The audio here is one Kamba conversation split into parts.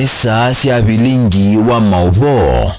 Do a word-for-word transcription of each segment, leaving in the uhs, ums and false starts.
Nĩ saa sya vilingi wa maũvoo.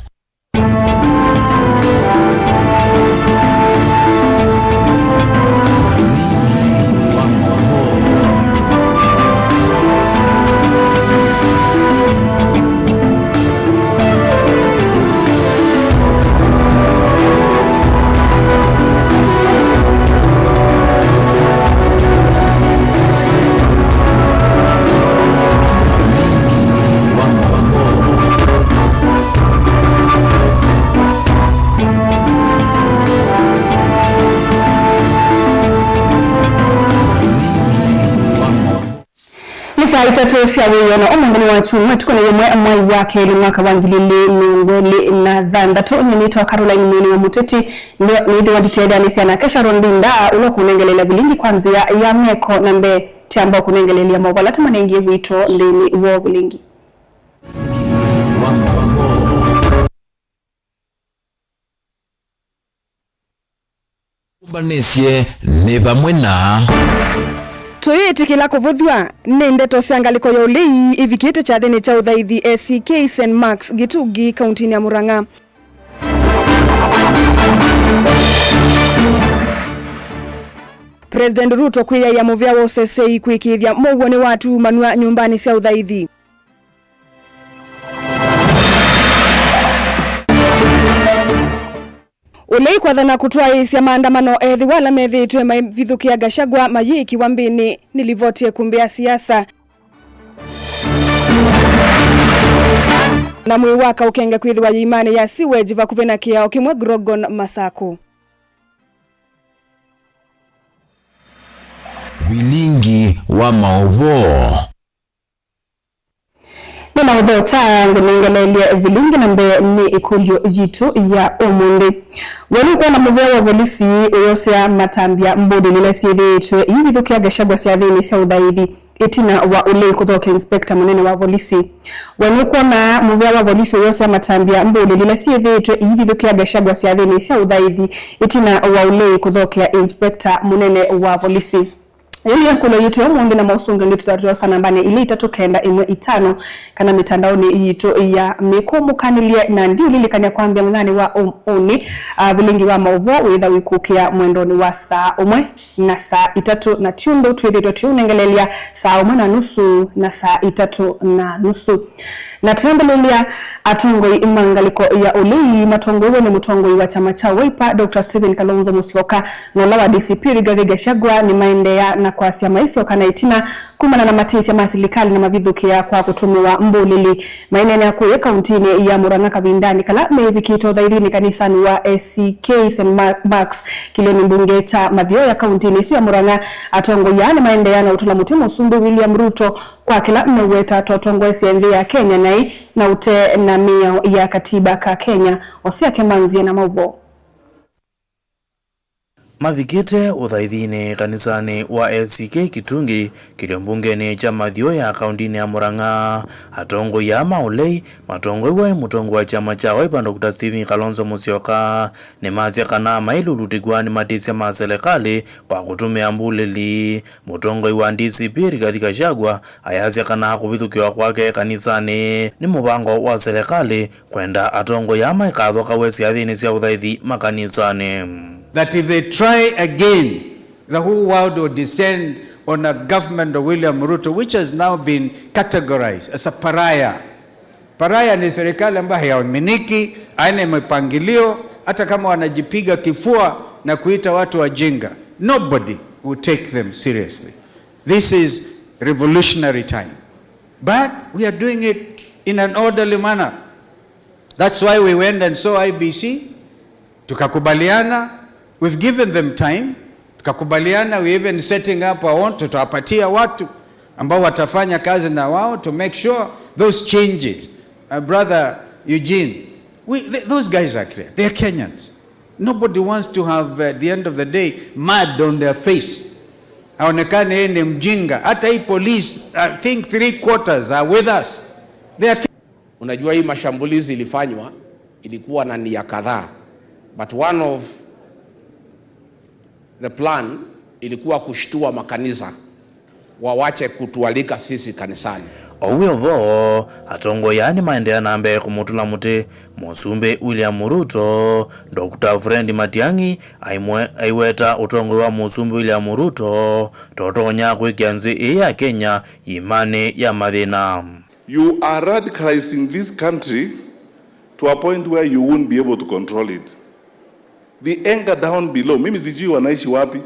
Nĩ saa itatũ sya wĩoo na ũmũnthĩ nĩ Wakyumwa, ĩtukũ nĩ yĩmwe mwai wa kelĩ mwaka wa ngili ilĩ mĩongo ĩlĩ na thanthatũ. Nyie nĩtawa Caroline Mwini wa Mũteti, nĩthĩwa nditetheanĩsya nake Sharon Linda, ũla ũkũnengeleelya vilingi kwa nzĩa ya meko. Na mbee, twamba kũnengeleelya maũvoo ala tũmanengie witũ nthĩnĩ wa vilingi. Ũmbanĩsye nĩ vamwe na. Tũyĩtĩkĩla kũvũthw'a nĩ ndeto sya ngalĩko ya ũlei ivikĩte kyathĩnĩ kya ũthaithi A C K Saint Mark's Gĩtungi, kauntinĩ ya Murang'a. President Ruto kwĩyaĩa mũvĩa wa ũsesei kwĩkĩĩthya mũuo nĩwatumanw'a nyũmbanĩ sya ũthaithi. Ũlei kwathana kũtwaĩĩsya maandamano ethĩwa ala methĩĩtwe maivithũkĩa Gachagua mayĩĩkĩwa mbĩnĩ nĩ livoti ya ĩkumbĩ ya siasa. Na mwĩĩ wa kaũkenge kwĩthĩwa yĩimanĩ ya sewage vakuvĩ na kĩao kĩmwe Grogon, Masakũ. Vilingi wa maũvoo. Nĩ maũvoo ta ngũnengeleelye vilingi, na mbee nĩ ĩkũlyo yitũ ya ũmũnthĩ. We nũkwona mũvĩa wa volisi ũyosea matambya mbũlĩlĩ ila syĩthĩĩtwe iivithũkĩa Gachagua syathĩnĩ sya ũthaithi ĩtina wa ũlei kũthokea inspector mũnene wa volisi? We nũkwona mũvĩa wa volisi ũyosea matambya mbũlĩlĩ ila syĩthĩĩtwe iivithũkĩa Gachagua syathĩnĩ sya ũthaithi ĩtina wa ũlei kũthokea inspector mũnene wa volisi? Yĩu nĩyo ĩkũlyo yitũ ya ũmũnthĩ, na maũsũngĩo nĩ tũthatũosa nambanĩ ilĩ itatũ kenda ĩmwe itano, kana mĩtandaonĩ yitũ ya mĩkũmũkanĩlye. Na ndiũlilikany'a kwambĩa mũthenyanĩ wa ũ-, ũnĩ, ah, vilingi wa maũvoo wĩtha wĩkũkĩa mwendonĩ wa saa ũmwe na saa itatũ, na ti ũndũ twĩthĩtwe tũiũnengeleelya saa ũmwe na nusu na saa itatũ na nusu. Na twĩambĩlĩlya, atongoi ma ngalĩko ya ũlei matongoew'e nĩ mũtongoi wa kyama kya Wiper, Doctor Stephen Kalonzo Musyoka, na ũla wa D C P Rigathi Gachagua nĩmaendeea na kwasya maisyoka na ĩtina kumana na matĩsya ma silikalĩ na mavithũkĩa kwa kũtũmĩwa mbũlĩlĩ. Maineenea kũya kauntinĩ ya Murang'a kavindanĩ kala meĩvikĩte ũthaithinĩ kanisanĩ wa A C K Saint Ma-, Mark's kĩlĩonĩ mbunge kya Mathioya kauntinĩ ĩsu ya Murang'a. Atongoi aa nĩmaendeea na ũtũla mũtĩ Mũsumbĩ William Ruto kwa kĩla meũweta ta ũtongoesye nthĩ ya Kenya naĩ na ũte na mĩao ya katiba ka Kenya. Osia Kemanzie na maũvoo. Mavikĩte ũthaithinĩ kanisanĩ wa A C K Kitungi, kĩlĩo mbungenĩ kya Mathioya kauntinĩ ya Murang'a, atongoi aa ma ũlei matongoew'e nĩ mũtongoi wa kyama kya Wiper Doctor Stephen Kalonzo Musyoka nĩmasya kana mailulutĩkw'a nĩ matĩsya ma selekalĩ kwa kũtũmĩa mbũlĩlĩ. Mũtongoi wa D C P Rigathi Gachagua ayasya kana kũvithũkĩwa kwake kanisanĩ nĩ mũvango wa selekalĩ kwenda atongoi aa maikathokawe syathĩnĩ sya ũthaithi makanisanĩ. That if they try again, the whole world will descend on a government of William Ruto, which has now been categorized as a pariah. Pariah ni serikali ambayo haiaminiki, haina mipangilio, hata kama wanajipiga kifua na kuita watu wajinga, nobody will take them seriously. This is revolutionary time. But we are doing it in an orderly manner. That's why we went and saw I B C. Tukakubaliana, we've given them time. Tukakubaliana, we even setting up our own, tutawapatia watu ambao watafanya kazi na wao to make sure those changes. Uh, Brother Eugene, we, th-, those guys are clear. They're Kenyans. Nobody wants to have, uh, at the end of the day, mud on their face. Aonekane yeye ni mjinga. Hata hii police, I think three quarters are with us. They are Unajua, hii mashambulizi ilifanywa, ilikuwa na nia kadhaa, but one of the plan ilikuwa kushtua makanisa wawache kutualika sisi kanisani. O wĩ o vo, atongoi aa nĩmaendeea na mbee kũmũtũla mũtĩ Mũsumbĩ William Ruto. Doctor Fred Matiang'i aimwe-, aiweta ũtongoi wa Mũsumbĩ William Ruto ta ũtonya kwĩkĩa nthĩ ĩĩ ya Kenya iĩmanĩ ya mathĩna. You are radicalizing this country to a point where you won't be able to control it. The anger down below, mimi sijui wanaishi wapi.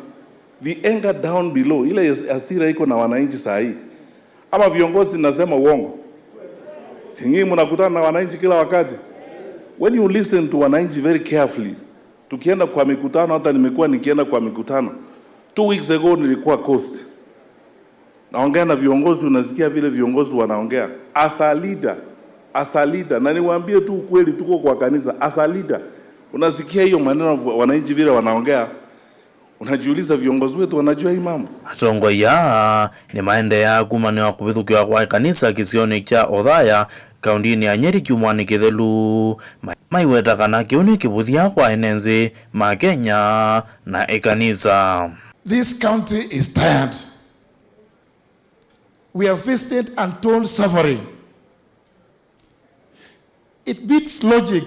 The anger down below, ile hasira iko na wananchi saa hii. Ama viongozi nasema uongo? Si nyinyi mnakutana na wananchi kila wakati? When you listen to wananchi very carefully, tukienda kwa mikutano, hata nimekuwa nikienda kwa mikutano, two weeks ago nilikuwa Coast. Naongea na viongozi, unasikia vile viongozi wanaongea. As a leader, as a leader, na niwaambie tu ukweli, tuko kwa kanisa. As a leader, unasikia hiyo maneno wananchi vile wanaongea, unajiuliza, viongozi wetu wanajua hii mambo? Atongoi aa nĩmaendeea kumanĩwa kũvithũkĩwa kwa ĩkanisa kĩsionĩ kya Othaya, kaũndĩnĩ ya Nyeri kyumwanĩ kĩthelu, ma-, maiweta kana kĩu nĩ kĩvũthya kwa ene nthĩ ma Kenya na ĩkanisa. This country is tired. We have visited untold suffering. It beats logic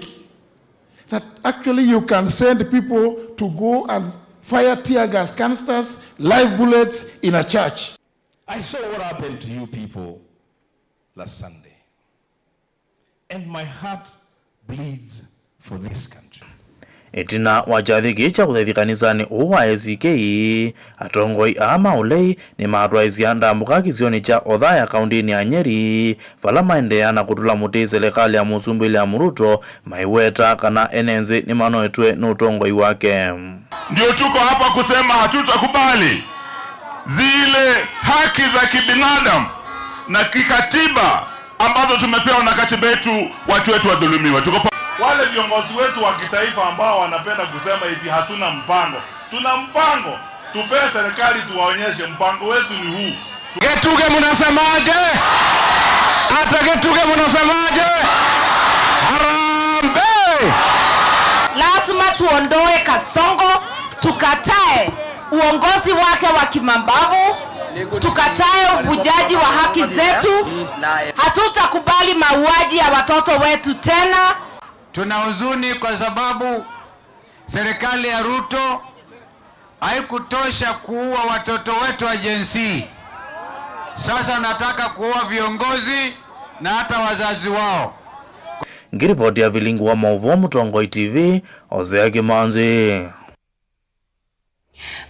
that actually you can send people to go and fire tear gas canisters, live bullets in a church. I saw what happened to you people last Sunday. And my heart bleeds for this country. Ĩtina wa kyathĩ kĩĩ kya kũthaithya kanisanĩ ũũ wa A C K, atongoi aa ma ũlei nĩmatwaĩsya ndambũka kĩsionĩ kya Othaya, kaũndĩnĩ ya Nyeri, vala maendeea na kũtũla mũtĩ selekalĩ ya Mũsumbĩ William Ruto, maiweta kana ene nthĩ nĩmanoetw'e nĩ ũtongoi wake. Ndio tuko hapa kusema hatutakubali zile haki za kibinadamu na kikatiba ambazo tumepewa na katiba yetu, watu wetu wadhulumiwa. Tuko pa- Wale viongozi wetu wa kitaifa ambao wanapenda kusema eti hatuna mpango, tuna mpango. Tupee serikali tuwaonyeshe, mpango wetu ni huu. Getuge, mnasemaje? Hata Getuge, mnasemaje? Harambee! Lazima tuondoe Kasongo, tukatae uongozi wake wa kimabavu, tukatae uvujaji wa haki zetu. Hatutakubali mauaji ya watoto wetu tena. Tuna huzuni kwa sababu serikali ya Ruto haikutosha kuua watoto wetu wa Gen Z. Sasa nataka kuua viongozi na hata wazazi wao. Ngiripoti ya vilingi wa maũvoo Mũtongoi T V, Hosea Kĩmanzi.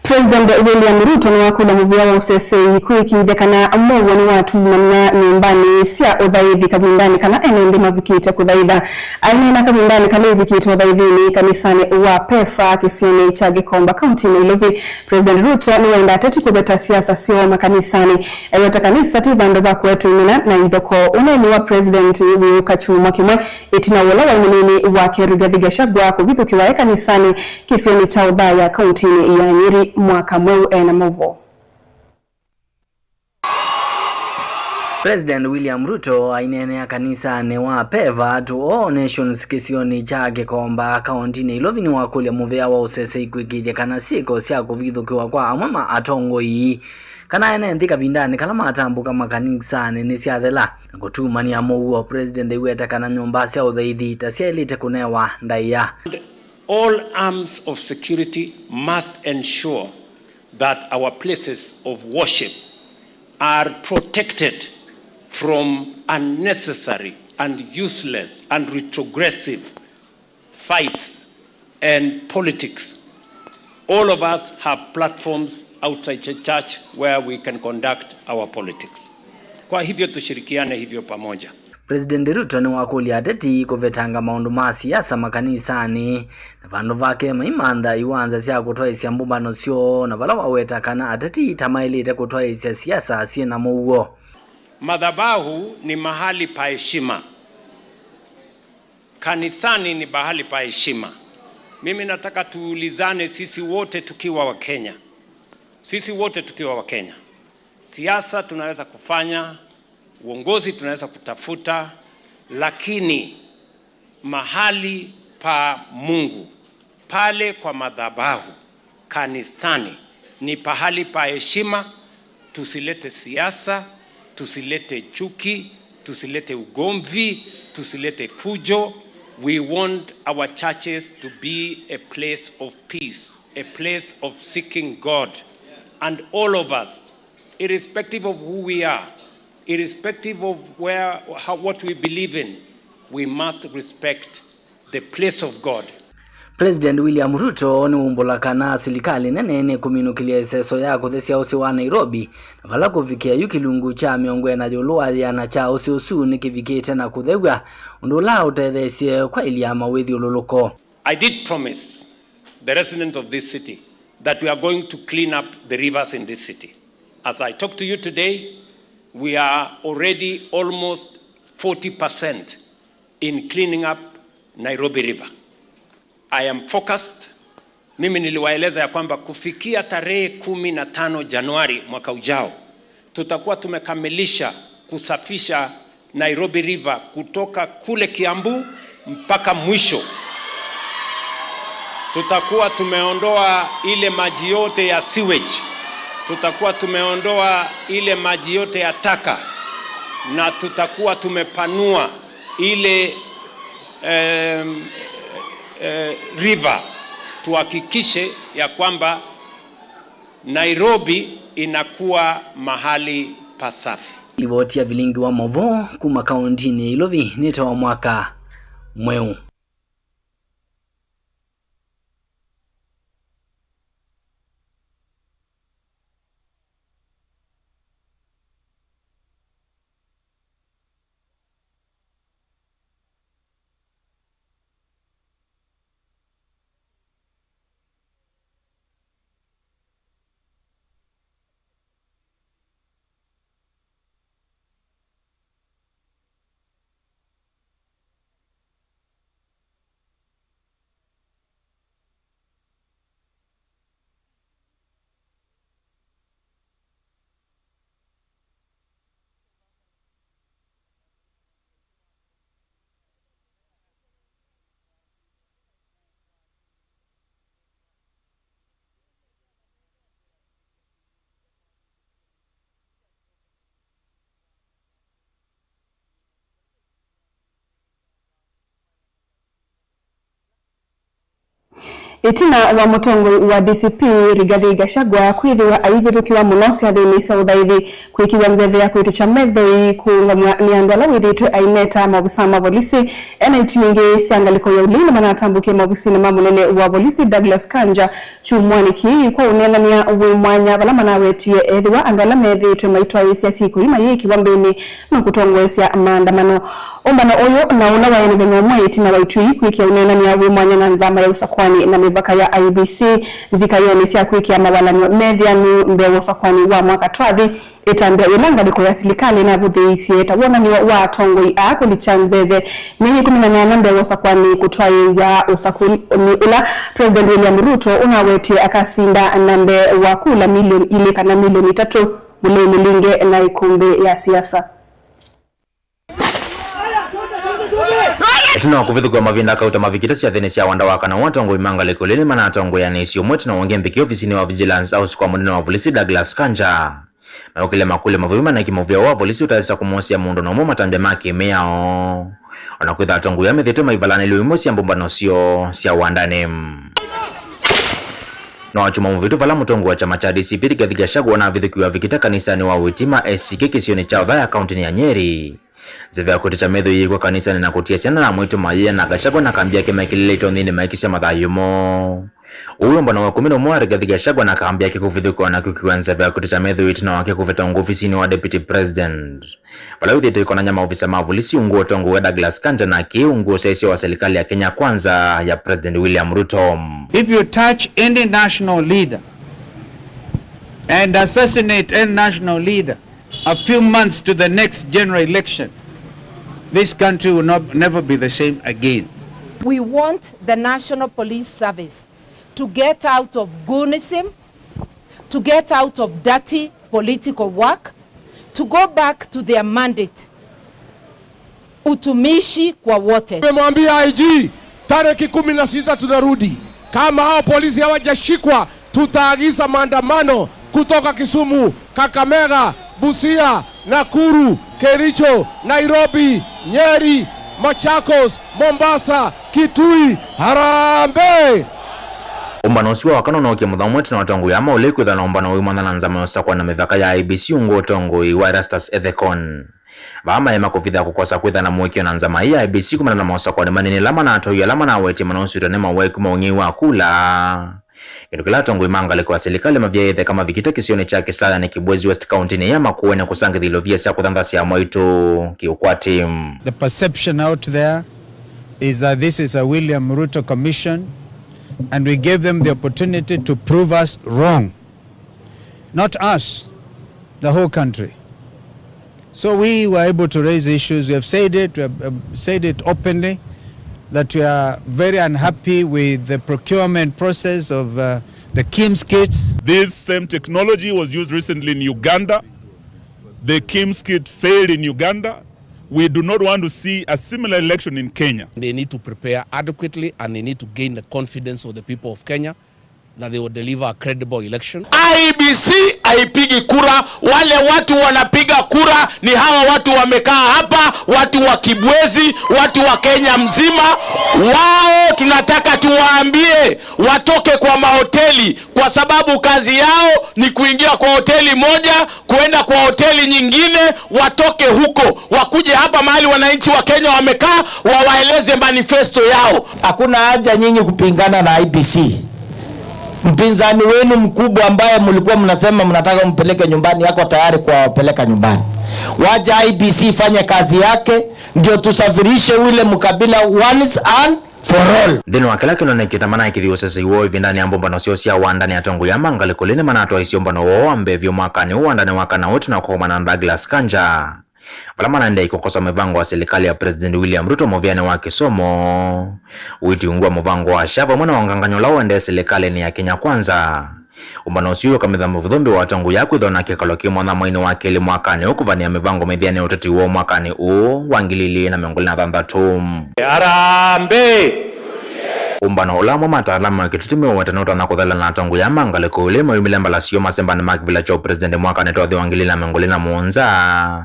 President William Ruto nĩwakũlya mũvĩa wa ũsesei kwĩkĩĩthya kana mũuo nĩwatumanwa nyũmbanĩ sya ũthaithi kavindanĩ kala ene nthĩ mavikĩte kũthaitha. Aineena kavindanĩ kala ũvikĩte ũthaithinĩ kanisanĩ wa PEFA kĩsionĩ kya Gikomba, kaunti ya Nairobi, President Ruto nĩwenda ateti kũveta siasa syoo makanisanĩ. Aiweta kanisa ti vandũ va kũetwa imena na ithokoo. Ũneeni wa President wĩũka kyumwa kĩmwe ĩtina wa ũla waĩ mũnini wake Rigathi Gachagua kũvithũkĩwa e kanisanĩ kĩsionĩ kya Othaya, kauntinĩ ya Nyeri mwaka mweũ. Ena maũvoo. President William Ruto aineenea kanisanĩ wa PEFA to All Nations kĩsionĩ kya Gikomba, kauntinĩ ya Nairobi, nĩwakũlya mũvĩa wa ũsesei kwĩkĩĩthya kana syĩko sya kũvithũkĩwa kwa amwe ma atongoi kana ene nthĩ kavindanĩ kala matambũka makanisanĩ nĩsyathela na kũtumany'a mũuo. President aiweta kana nyũmba sya ũthaithi ta syaĩlĩte kũnewa ndaĩa. All arms of security must ensure that our places of worship are protected from unnecessary and useless and retrogressive fights and politics. All of us have platforms outside the church where we can conduct our politics. Kwa hivyo tushirikiane hivyo pamoja. President Ruto nĩwakũlya ateti kũvetanga maũndũ ma siasa makanisanĩ, na vandũ vake maimantha iwanza sya kũtwaĩsya mbũmbano syoo, na vala waweta kana ateti ta maĩlĩte kũtwaĩsya siasa syĩ na mũuo. Madhabahu ni mahali pa heshima. Kanisani ni pahali pa heshima. Mimi nataka tuulizane sisi wote tukiwa wa Kenya. Sisi wote tukiwa wa Kenya. Siasa tunaweza kufanya, uongozi tunaweza kutafuta, lakini mahali pa Mungu, pale kwa madhabahu, kanisani, ni pahali pa heshima. Tusilete siasa, Tusilete chuki, tusilete ugomvi, tusilete fujo. We want our churches to be a place of peace, a place of seeking God. And all of us, irrespective of who we are, irrespective of where, how, what we believe in, we must respect the place of God. President William Ruto nĩwumbũla kana silikalĩ nene nĩkũminũkĩlya ĩseso ya kũthesya ũsĩ wa Nairobi, na vala kũvikĩa yu kĩlungu kya mĩongo ĩna ĩũlũ wa yĩana kya ũsĩ ũsu nĩkĩvikĩte na kũthew'a, ũndũ ũla ũtetheesye kwaĩlya mawĩthyũlũlũko. I did promise the residents of this city that we are going to clean up the rivers in this city. As I talk to you today, we are already almost forty percent in cleaning up Nairobi River. I am focused. Mimi niliwaeleza ya kwamba kufikia tarehe kumi na tano Januari mwaka ujao, tutakuwa tumekamilisha kusafisha Nairobi River kutoka kule Kiambu mpaka mwisho. Tutakuwa tumeondoa ile maji yote ya sewage. Tutakuwa tumeondoa ile maji yote ya taka. Na tutakuwa tumepanua ile, em, eh, river. Tuhakikishe ya kwamba Nairobi inakuwa mahali pasafi. Livoti ya vilingi wa mauvoo kuma kauntinĩ ya Ilovi nĩtawa mwaka mweũ. Ĩtina wa mũtongoi wa D C P Rigathi Gachagua kwĩthĩwa aivĩthũkĩwa mũno syathĩnĩ sya ũthaithi, kwĩkĩwa nzeve ya kwĩtĩkya methoi kũũngamw'a nĩ andũ ala wĩthĩĩtwe aimeta maovisaa ma volisi, ena itio ingĩ sya ngalĩko ya ũlei nĩmanatambũkie maovisinĩ ma mũnene wa volisi Douglas Kanja kyumwanĩ kĩĩ kwa ũneenany'a wĩ mwanya vala manawetie ethĩwa andũ ala methĩĩtwe maitwaĩĩsya syĩko ii mayĩkĩwa mbĩnĩ na kũtongoesya maandamano. Ũmbano ũyũ na ũla waĩ mũthenya ũmwe ĩtina wa itio ii kwĩkĩa ũneenany'a wĩ mwanya na nzama ya ũsakũani na mĩvaka ya I E B C nzikayonĩ sya kwĩkĩa mawalany'o methĩanu mbee wa ũsakũani wa mwaka twathi. Ĩtambya yĩla ngalĩko ya silikalĩ ĩnavũthĩĩisye ta wonany'o wa atongoi aa kũlikya nzeve myei ĩkũmi na nyanya mbee wa ũsakũani kũtwaĩĩw'a ũsakũni ũla President William Ruto ũnawetie akasinda na mbee wa kula milioni ilĩ kana milioni itatũ, mũlei mũlinge na ĩkũmbĩ ya siasa. Ĩtina wa kũvĩthũkĩwa mavinda kauta mavikĩte syathĩnĩ sya wanda wa kana wa atongoi ma ngalĩko ĩlĩ nĩmanatongoeanĩisye ũmwe ĩtina wa ũngĩ mbĩkĩ ovisinĩ wa Vigilance House kwa mũnene wa volisi Douglas Kanja. Meũkĩlya makũlyo mavũthũ manaki mũvĩa wa volisi ũtaĩsa kũmosea mũndũ na ũmwe matambya ma kĩmĩao. O na kwĩtha atongoi aa methĩĩtwe maivalanĩlw'e imwe sya mbũmbano syoo sya wandanĩ. No kyumwa mũvĩtu vala mũtongoi wa kyama kya D C P Rigathi Gachagua onavĩthũkĩwe avikĩte kanisanĩ wa Wĩtima A C K kĩsionĩ kya Othaya kaũntĩnĩ ya Nyeri. Nzeve ya kwĩtĩkya methoi yĩkw'a kanisanĩ na kũtia syana na amwaitũ mayĩana Gachagua na kambi yake mekĩlĩle itonyeeinĩ maikĩsya mathayũ moo. Ũu ũmbano wa ĩkũmi na ũmwe wa Rigathi Gachagua na kambi yake kũvĩthũkĩwa na kwĩkĩwa nzeve ya kwĩtĩkya methoi ĩtina wake kũvĩta ũngũ ovisinĩ wa Deputy President. Vala wĩthĩĩtwe ĩkonany'a maovisa ma volisi ungu wa ũtongoi wa Douglas Kanja na kĩĩ ungu ũsyaĩĩsya wa serikali ya Kenya Kwanza ya President William Ruto. If you touch any national leader and assassinate any national leader a few months to the next general election, this country will not, never be the same again. We want the National Police Service to get out of goonism, to get out of dirty political work, to go back to their mandate, utumishi kwa wote. Tumemwambia I G, tarehe kumi na sita tunarudi. Kama hao polisi hawajashikwa, tutaagiza maandamano kutoka Kisumu, Kakamega, Busia, Nakuru, Kericho, Nairobi, Nyeri, Machakos, Mombasa, Kitui, harambee! Ũmbano ũsu wa wakana ũnookie mũthenya ũmwe ĩtina wa atongoi aa maũlei kwĩthĩwa na ũmbano wa imwanya na nzama ya ũsakũani na mĩvaka ya I E B C ungu ũtongoi wa Erastus Ethekon. Vaa maema kũvitha kũkosa kwĩthĩwa na mũĩkĩĩo na nzama ii ya I E B C kumana na maũsakũani manini ala manatwaie ala manawetie manausũĩtwe nĩ mawekũ ma ũng'ei wa kula. Kĩndũ kĩla atongoi ma ngalĩko ya silikalĩ mavyaĩĩtheka mavikĩte kĩsionĩ kya Kisayani, Kibwezi West, kauntinĩ ya Makueni kũsangĩthya ilovia sya kũthanthasya mwaitũ kĩũkwati. The perception out there is that this is a William Ruto commission, and we gave them the opportunity to prove us wrong. Not us, the whole country. So we were able to raise issues. We have said it, we have, um, said it openly that we are very unhappy with the procurement process of, uh, the KIMS kits. This same technology was used recently in Uganda. The KIMS kit failed in Uganda. We do not want to see a similar election in Kenya. They need to prepare adequately and they need to gain the confidence of the people of Kenya that they will deliver a credible election. I E B C haipigi kura. Wale watu wanapiga kura ni hawa watu wamekaa hapa, watu wa Kibwezi, watu wa Kenya mzima. Wao tunataka tuwaambie watoke kwa mahoteli, kwa sababu kazi yao ni kuingia kwa hoteli moja, kuenda kwa hoteli nyingine, watoke huko, wakuje hapa mahali wananchi wa Kenya wamekaa, wawaeleze manifesto yao. Hakuna haja nyinyi kupingana na I E B C. Mpinzani wenu mkubwa ambaye mlikuwa mnasema mnataka mpeleke nyumbani, yako tayari kuwapeleka nyumbani. Wacha I E B C ifanye kazi yake, ndio tusafirishe ule mkabila once and for all. Nthĩnĩ wa kĩla kĩneenekie ta manaĩkĩthya ũsesei woo ĩvindanĩ ya mbũmbano syoo sya wandani, atongoi aa ma ngalĩko ĩlĩ nĩmanatwaisye ũmbano woo wa mbee vyũ mwakanĩ ũũ wandani wa kana ũũ ĩtina wa kũkomana na Douglas Kanja, vala manaendeea kũkosa mĩvango ya silikalĩ ya President William Ruto mũvĩanĩ wa kĩsomo, ũiiti ungu wa mũvango wa SHA, vamwe na wangangany'o ũla ũendee silikalĩnĩ ya Kenya Kwanza. Ũmbano ũsu ũkamĩtha mũvũthũ mbee wa atongoi aa kwĩthĩwa na kĩkalo kĩ mwanya mweinĩ wa kelĩ mwakanĩ ũũ kũvanĩa mĩvango mĩthĩanĩe ũteti woo mwakanĩ ũũ wa ngili ilĩ na mĩongo ĩlĩ na thanthatũ. Harambee! Ũmbano ũla amwe ma ataalamu ma kĩteti meũweta nũtonya kũthela na atongoi aa ma ngalĩko ĩlĩ mayumĩle mbalasyo masembanĩ ma kĩvĩla kya ũpresident mwakanĩ twathi wa ngili ilĩ na mĩongo ĩlĩ na mũonza,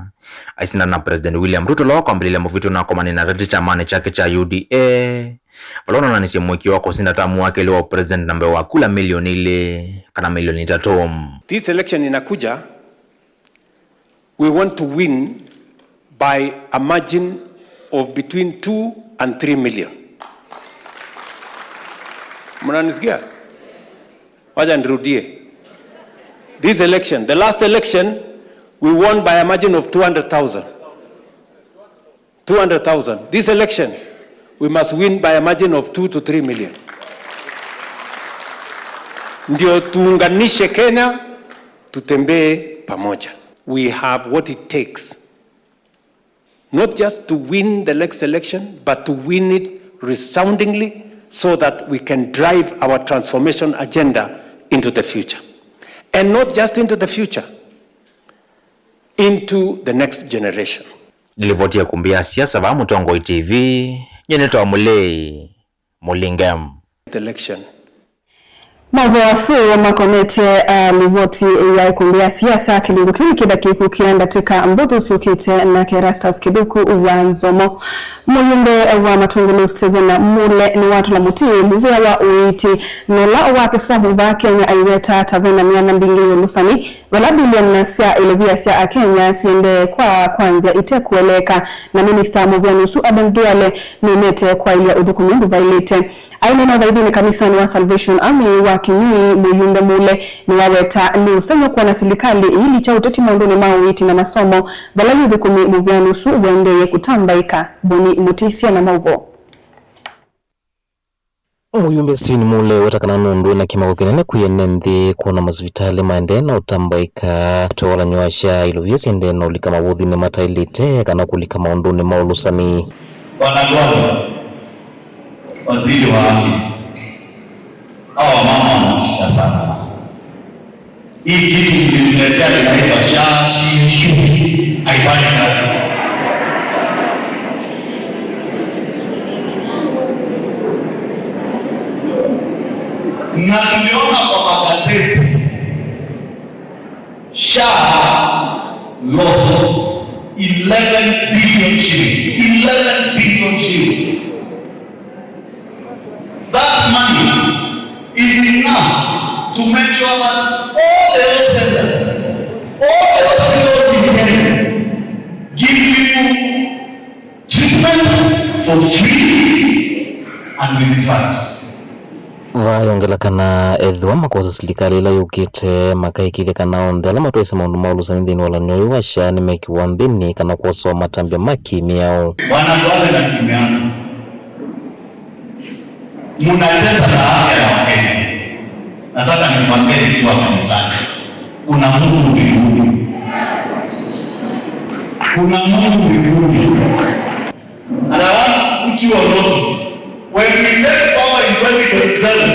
aisindana na President William Ruto ũla wakwambĩlĩlya mũvĩtyo na akomanĩa na ateti kyamanĩ kyake kya U D A. Vala ũnonanisye mũĩkĩĩo wa kũsinda tamu wa kelĩ wa ũpresident na mbee wa kula milioni ilĩ kana milioni itatũ. This election inakuja, we want to win by a margin of between two and three million. Mnanisikia? Wacha nirudie. This election, the last election, we won by a margin of two hundred thousand. Two hundred thousand. This election, we must win by a margin of two to three million. Ndio tuunganishe Kenya, tutembee pamoja. We have what it takes not just to win the next election, but to win it resoundingly so that we can drive our transformation agenda into the future. And not just into the future, into the next generation. Nĩ livoti ya ĩkumbi ya siasa vaa Mũtongoi T V, nyie nĩtawa Mũlei Mũlinge. Election. Maũvoo asu makonetye, ah, livoti ya ĩkumbi ya siasa. Kĩlungu kĩu nĩ kĩthakĩĩku kĩa ndatĩka mbũthũ syũkĩte nake Erastus Kĩthũku wa Nzomo. Mũyumbe wa Matungulu Stephen Mule nĩwatũla mũtĩ mũvĩa wa ũiiti na ũla wa kĩsomo vaa Kenya, aiweta ta ve na myanya mbingĩ ya ũlũsani, vala bilioni sya ilovia sya Akenya syendee kwa kwanzya ite kũeleeka, na minista mũvĩanĩ ũsu Aden Duale nũnĩte kwaĩlya ũthũkũmi ndũvaĩlĩte. Aineena ũthaithinĩ kanisanĩ wa Salvation Army wa Kinyui, mũyumbe Mule nĩwaweta nĩ ũsengy'o kwona silikalĩ ĩilikya ũteti maũndũnĩ ma ũiiti na masomo, vala yu ũthũkũmi mũvĩanĩ ũsu ũendeeye kũtambaĩka. Boni Mũtĩsya na maũvoo. Mũyumbe Stephen Mule weta kana nũndũ ena kĩmako kĩnene kwĩ ene nthĩ kwona masivitalĩ maendee na ũtambaĩka, ũtwalan'yo wa SHA, ilovia siendee na ũlika mavũthĩnĩ mataĩlĩte kana kũlika maũndũnĩ ma ũlũsani. Bwana Duale, waziri wa afya, hawa wamama wana shida sana. Hii kitu mlituletea inaitwa SHA, SHI, SHU, haifanyi kazi. Na tuliona kwa magazeti, SHA Lost eleven billion shillings. Eleven billion shillings. That money is enough to make sure that all the health centers, all the hospitals in Kenya give people treatment for free and with drugs. Vayongela kana ethĩwa makosa silikalĩ ĩla yũkĩte, makaĩkĩĩthya kana onthe ala matwaĩsye maũndũ ma ũlũsani nthĩnĩ wa ũlany'o ũyũ wa SHA nĩmekĩwa nthĩnĩ kana kwosawa matambya ma kĩ-mĩao. Wanatwale na timu yako. Mnacheza na afya ya Wakenya. Nataka niwaambie nikiwa kanisani, kuna Mungu mbinguni. Kuna Mungu mbinguni. And I want to put you on notice. When we take power in twenty twenty-seven,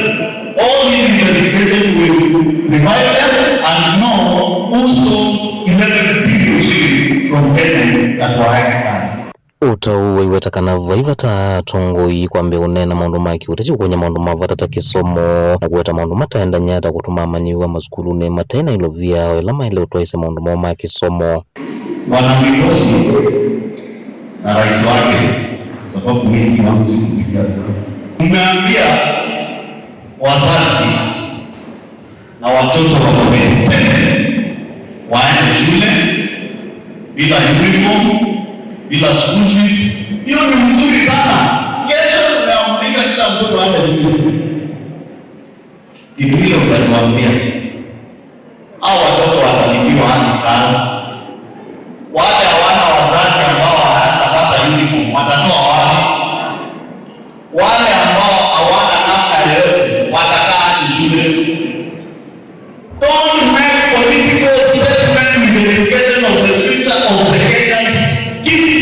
all these investigations will revive them and know who stole eleven billion shillings from Kenya that were hiding. Ũtau waiweta kana vai vata atongoi kwambĩa ũneena maũndũ ma kĩũteti, kũkũny'a maũndũ ma vata ta kĩsomo, na kũweta maũndũ mataendany'a ta kũtũma amanyĩw'a masukulunĩ mate na ilovia o ĩla maĩle ũtwaĩsya maũndũ moo ma kĩsomo. Bwana Mwigosi na rais wake, sababu mimi si wangu, sikupigia kura. Mmeambia wazazi na watoto wako grade ten waende shule bila uniform, bila school fees. Hiyo ni mzuri sana. Kesho tumeamrika kila mtoto aende shule. Kitu hiyo utatuambia. Hao watoto watalipiwa hadi karo. Wale hawana wazazi ambao wanaweza pata uniform, watatoa wapi? Wale ambao hawana namna yoyote watakaa hadi shule. Don't make political statement with the education of the future of the Kenyans. Give it.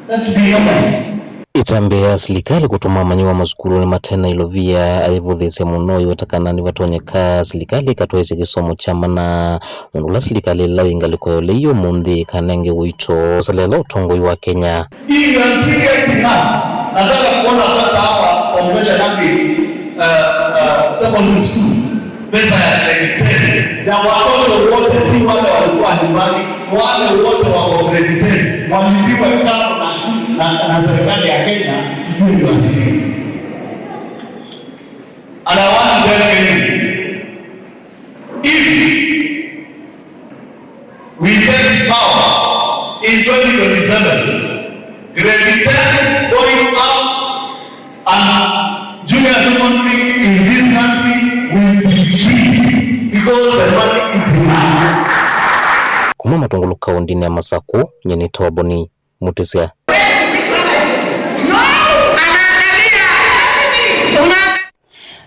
Let's be honest. Ĩtambya ya silikalĩ kũtũma amanyĩw'a masukulunĩ mate na ilovia ayĩvũthĩĩsya mũno, iweta kana nĩvatonyeka silikalĩ ĩkatwaĩsya kĩsomo kya mana. Mũndũ ũla silikalĩ ĩla yĩ ngalĩko ya ũlei ũmũnthĩ ĩkanenge ũito kũselela ũtongoi wa Kenya. If you are serious enough, nataka kuona sasa hapa Salvation Army, uh, uh, secondary school, pesa ya grade ten ya watoto wote, si wale walikuwa nyumbani, wale wote wako grade ten walipiwe karo na shule na, na serikali ya Kenya, tujue you are serious. And I want to tell Kenyans, if we take power in twenty twenty-seven, grade ten going up and junior secondary in this country will be free because the money is enough. Kuma Matungulu kaũndĩnĩ ya Masakũ, nyie nĩ Toboni Mutisya.